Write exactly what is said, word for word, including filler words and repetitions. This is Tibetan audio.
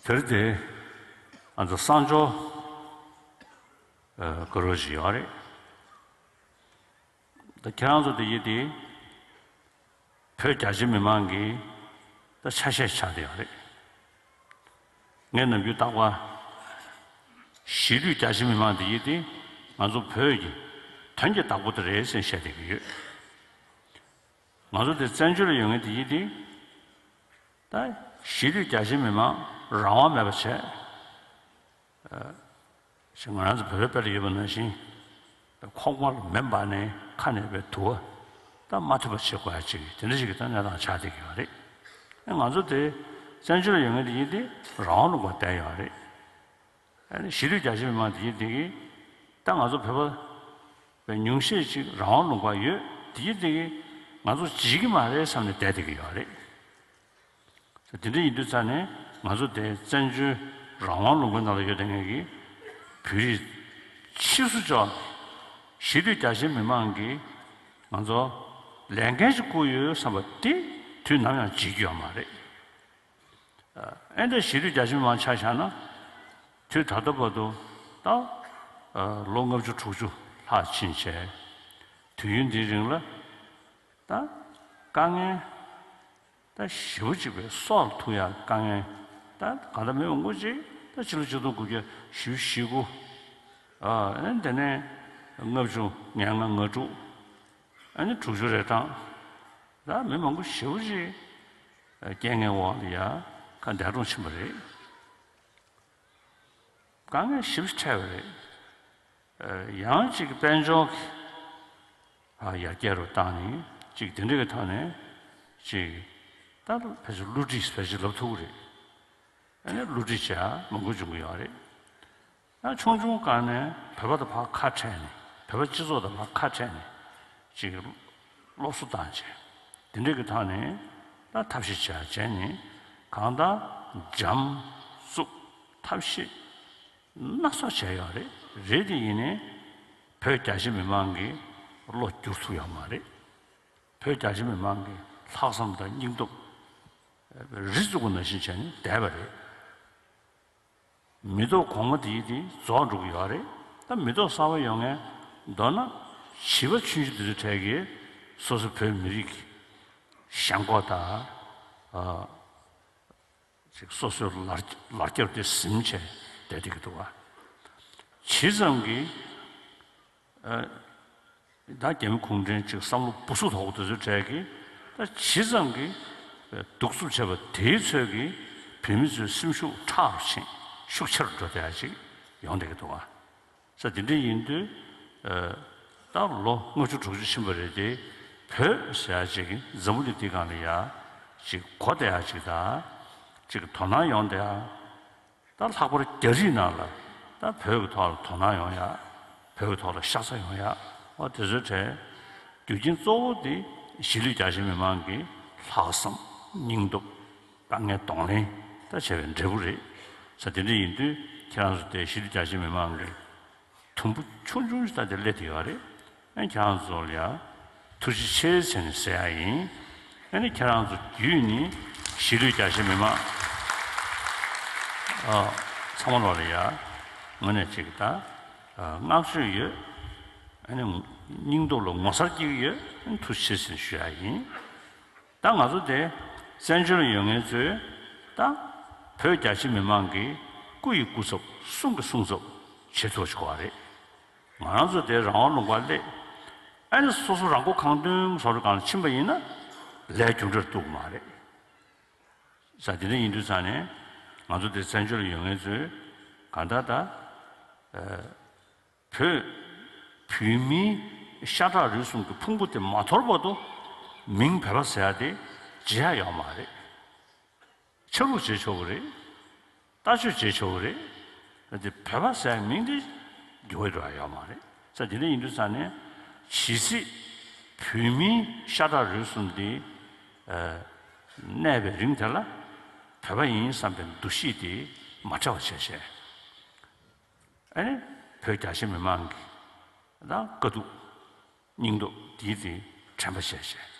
དེར་དེ་ང་ཚོ་གསང་སྦྱོར་ཨ་དགའ་རབ་ཅིག་ཡོད་རེད། ད་ཁྱེད་རང་ཚོ་དེ་ཡིན་དེ་བོད་རྒྱ་ཆེ་མི་མང་གི་ད་ཆ་ཤས་ཆགས་བསྡད་ཡོད་རེད། ངས་ནམ་རྒྱུན་རྟག་པར་གཞིས་ལུས་རྒྱ་ཆེ་མི་མང་དེ་ཡིན་དེ་ང་ཚོ་བོད་ཀྱི་དོན་གྱི་བདག་པོ་དེ་རེད་ཟེར་བཤད་བསྡད་ཀྱི་ཡོད། ང་ཚོ་དེ་བཙན་བྱོལ་ལ་ཡོད་མཁན་དེ་ཡིན་དེ། ད་གཞིས་ལུས་རྒྱ་ཆེ་མི་མང་རང་དབང་མེད་པ་བྱས། ཨ་ཞེས་ང་རང་ཚོ་བོད་པའི་དཔེ་ལ་ཡོད་པ་ནང་བཞིན། ཁོག་མ་ལ་མེ་འབར་ནས་ཁ་ནས་པའི་དུ་བ་ད་མ་ཐུབ་པ་བྱེད་དགོས་ཡ་ཅིག་དེ་འདྲ་ཞིག་གི་ད་གནས་སྟངས་ཆགས་བསྡད་ཀྱི་ཡོད་རེད། ཨ་ང་ཚོ་དེ་བཙན་བྱོལ་ལ་ཡོད་མཁན་དེ་ཡིན་དེ་རང་དབང་ལུང་པར་བསྡད་ཡོད་རེད། ཨ་ནི་གཞིས་ལུས་རྒྱ་ཆེ་མི་མང་དེ་ཡིན་དེ་གིས་ད་ང་ཚོ་བོད་པ་པའི་ཉུང་ཤས་ཅིག་རང་དབང་ལུང་པར་ཡོད་དེ་ཡིན་དེ་གིས་ང་ཚོ་བརྗེད་ཀྱི་མ་རེད་བསམ་ནས་བསྡད་བསྡད་ཀྱི་ཡོད་རེད། དེ་འདྲ་ཡིན་དུས་ཙང་ནས་ང་ཚོ་དེ་བཙན་བྱོལ་རང་དབང་ལུང་པའི་ནང་ལ་ཡོད་བསྡད་མཁན་གྱི་བོད་རིགས་ཕྱིས་སུ་འབྱོར་གཞིས་ལུས་རྒྱ་ཆེ་མི་མང་གིས་ང་ཚོ་ལས་འགན་ཅིག་བསྐུར་ཡོད་བསམ་པ་དེ་དུས་ནམ་ཡང་བརྗེད་རྒྱུ་ཡོད་མ་རེད། ཨ་ནི་གཞིས་ལུས་རྒྱ་ཆེ་མི་མང་ཆ་བཞག་ན་དུས་ད་ལྟ་བར་དུ་ད་ལོ་ལྔ་བཅུ་དྲུག་ཅུ་ལྷག་ཕྱིན་བྱས། དུས་ཡུན་འདིའི་རིང་ལ་ད་དཀའ་ངལ་ད་ཞེ་པོ་ཅིག་པའི་སྲོག་ལ་ཐུག་ཡག་དཀའ་ངལ་ད་གང་ལྟར་མི་མང་པོ་ཅིག་ད་ཕྱི་ལོ་ཆིག་སྟོང་དགུ་བརྒྱ་བཞི་བཅུ་ཞེ་དགུ། ཨ་ནི་དེ་ནས་ལྔ་བཅུ་ང་ལྔ་ང་དྲུག་ཨ་ནི་དྲུག་ཅུ་རེ་གྲངས་ད་མི་མང་པོ་ཞེ་པོ་ཅིག་རྐྱེན་ངན་འོག་ལ་ཡ་ཁ་འདས་གྲོངས་ཕྱིན་པ་རེད། དཀའ་ངལ་ཞེ་པོ་ཅིག་འཕྲད་པ་རེད། ཨ་ཡང་ཅིག་དཔལ་འབྱོར་གྱི་ཨ་ཡར་རྒྱས་རུ་བཏང་ནས་ཅིག་དེ་འདྲ་གི་ཐོག་ནས་ཅིག་ད་ཕལ་ཆེར་བསླུ་བྲིད་ཕལ་ཆེར་ལབ་ཐུབ་ཀྱི་རེད། ཨ་ནི་བསླུ་བྲིད་བྱས་མང་པོ་བྱུང་གི་ཡོད་རེད། ཡང་ཆུང་ཆུང་སྒང་ནས་བོད་པ་དང་ཕར་ཁ་བྲལ་ནས་བོད་པ་སྤྱི་ཚོགས་དང་ཕར་ཁ་བྲལ་ནས་ཅིག་སློབ་གསོ་བཏང་བྱས་དེ་འདྲ་གི་ཐོག་ནས་ད་ཐབས་ཤེས་བྱས་བྱས་ནས་གང་ལྟར་འཇམ་རྩུབ་ཐབས་ཤེས་སྣ་ཚོགས་བྱས་ཡོད་རེད། རེད་དེ་ཡིན་ནའི་བོད་རྒྱ་ཆེ་མི་མང་གི་བློ་བསྒྱུར་ཐུབ་ཡོད་མ་རེད། བོད་རྒྱ་ཆེ་མི་མང་གི་ལྷག་བསམ་དང་སྙིང་སྟོབས་རི་བཙུགས་པ་ནང་བཞིན་བྱས་ནས་བསྡད་པ་རེད། མི་ཐོག་གོང་མ་དེ་དེ་རྫོགས་འགྲོ་གི་ཡོད་རེད། ད་མི་ཐོག་གསར་པ་ཡོང་མཁན་མདོར་ན་བྱིས་པ་ཆུང་ཆུང་དེ་ཚོའི་གྲས་ཀྱིས་སོ་སོ་བོད་མི་རིགས་ཀྱི་ཞེན་ཁོག་དང་། ཨ། ཅིག་སོ་སོའི་ལར་ལར་རྒྱབ་དེ་ཟིན་བྱས་བསྡད་བསྡད་ཀྱི་འདུག་བ། ཇི་ཙམ་གྱིས་ཨ་ད་རྒྱ་མི་གུང་ཁྲན་ཅིག་བསམ་བློ་སྦུ་སུབ་དོག་པོ་དེ་ཚོའི་གྲས་ཀྱིས་ད་ཇི་ཙམ་གྱིས་ཨ་གདུག་རྩུབ་བྱས་པ་དེའི་ཚོད་ཀྱིས་བོད་མི་ཚོའི་སེམས་ཤུགས་ཁྲག་རུ་ཕྱིན་ཤུགས་ཆེ་རུ་འགྲོ་བསྡད་ཡ་ཅིག་ཡོང་བསྡད་ཀྱི་འདུག་བ། ས་དེ་འདྲ་ཡིན་དུས། ཨ་ད་ལོ་ལྔ་བཅུ་དྲུག་ཅུ་ཕྱིན་པ་རེད་དེ། བོད་ཟེར་ཡ་ཅིག་གི་འཛམ་བུ་གླིང་འདི་སྒང་ལ་ཡ་ཅིག་གོ་བསྡད་ཡ་ཅིག་དང་། ཅིག་དོ་སྣང་ཡོང་བསྡད་ཡ། ད་ལྷག་པར་རྒྱ་རིགས་ནང་ལ་ད་བོད་ཀྱི་ཐོག་ལ་དོ་སྣང་ཡོང་ཡ། བོད་ཀྱི་ཐོག་ལ་ཤ་ཚ་ཡོང་ཡ། འོ་དེ་ཚོའི་གྲས་རྒྱུ་རྐྱེན་གཙོ་བོ་དེ་གཞིས་ལུས་རྒྱ་ཆེ་མི་མང་གི་ལྷག་བསམ་སྙིང་སྟོབས་དཀའ་ངལ་གདོང་ལེན་ད་བྱས་པའི་འབྲས་བུ་རེད། ས་དེ་འདྲ་ཡིན་དུས་ཁྱེད་རང་ཚོ་དེ་གཞིས་ལུས་རྒྱ་ཆེ་མི་མང་གི་དུམ་བུ་ཆུང་ཆུང་ཞིག་ད་དེ་སླེབས་བསྡད་ཡོད་རེད། ཨ་ཁྱེད་རང་ཚོ་ལ་ཡ་ཐུགས་རྗེ་ཆེ་ཟེར་ནས་ཟེར་ཡ་ཡིན། ཨ་ནི་ཁྱེད་རང་ཚོ་བརྒྱུད་ནས་གཞིས་ལུས་རྒྱ་ཆེ་མི་མང་ཨ་ཚང་མ་ལོག་ལ་ཡ་ངོས་ནས་ཅིག་ད་ཨ་བསྔགས་བརྗོད་ཡོད། ཨ་ནི་སྙིང་སྟོབས་ལ་ངོ་མཚར་སྐྱེ་གི་ཡོད། ཨ་ནི་ཐུགས་རྗེ་ཆེ་ཟེར་ནས་ཞུ་ཡ་ཡིན། ད་ང་ཚོ་དེ་བཙན་བྱོལ་ལ་ཡོད་མཁན་ཚོས་ད་བོད་རྒྱ་ཆེ་མི་མང་གི་སྐུ་ཡི་སྐུ་ཚབ་གསུང་གི་གསུང་ཚབ་བྱེད་ཐུབ་པ་ཞིག་དགོས་པ་རེད། ང་རང་ཚོ་དེ་རང་དབང་ལུང་པར་སླེབས། ཨ་ནི་སོ་སོ་རང་མགོ་གང་ཐོན་བཟོ་འདྲ་སྒང་ལ་ཕྱིན་པ་ཡིན་ན་ལས་རྒྱུ་འབྲས་ཐོབ་ཀྱི་མ་རེད། ས་དེ་འདྲ་ཡིན་དུས་ཙང་ནས་ང་ཚོ་དེ་བཙན་བྱོལ་ལ་ཡོད་མཁན་ཚོས་གང་ལྟར་ད། ཨ། བོད་བོད་མིའི་ཤ་ཁྲག་རུས་གསུམ་གྱི་ཕུང་པོ་དེ་མ་དོར་བར་དུ་མིང་བོད་པ་ཟེར་ཡ་དེ་བརྗེད་ཡ་ཡོད་མ་རེད། ཆ་ལུགས་བརྗེད་ཆོག་གི་རེད། ལྟ་སྤྱོད་བརྗེད་ཆོག་གི་རེད། ད་དེ་བོད་པ་ཟེར་ཡ་མིང་དེ་འགྱུར་བ་འགྲོ་ཡ་ཡོད་མ་རེད། ས་དེ་འདྲ་ཡིན་དུས་ཙང་ནས་ཇི་སྲིད་བོད་མིའི་ཤ་ཁྲག་རུས་གསུམ་དེ་ཨ་གནས་པའི་རིང་དེ་ལ་བོད་པ་ཡིན་བསམ་པའི་འདུ་ཤེས་དེ་མ་བྲལ་བ་བྱས་བྱས། ཨ་ནི་བོད་རྒྱ་ཆེ་མི་མང་གི་ད་དཀའ་སྡུག་སྙིང་སྟོབས་དེའི་དེ་དྲན་པ་བྱས་བྱས།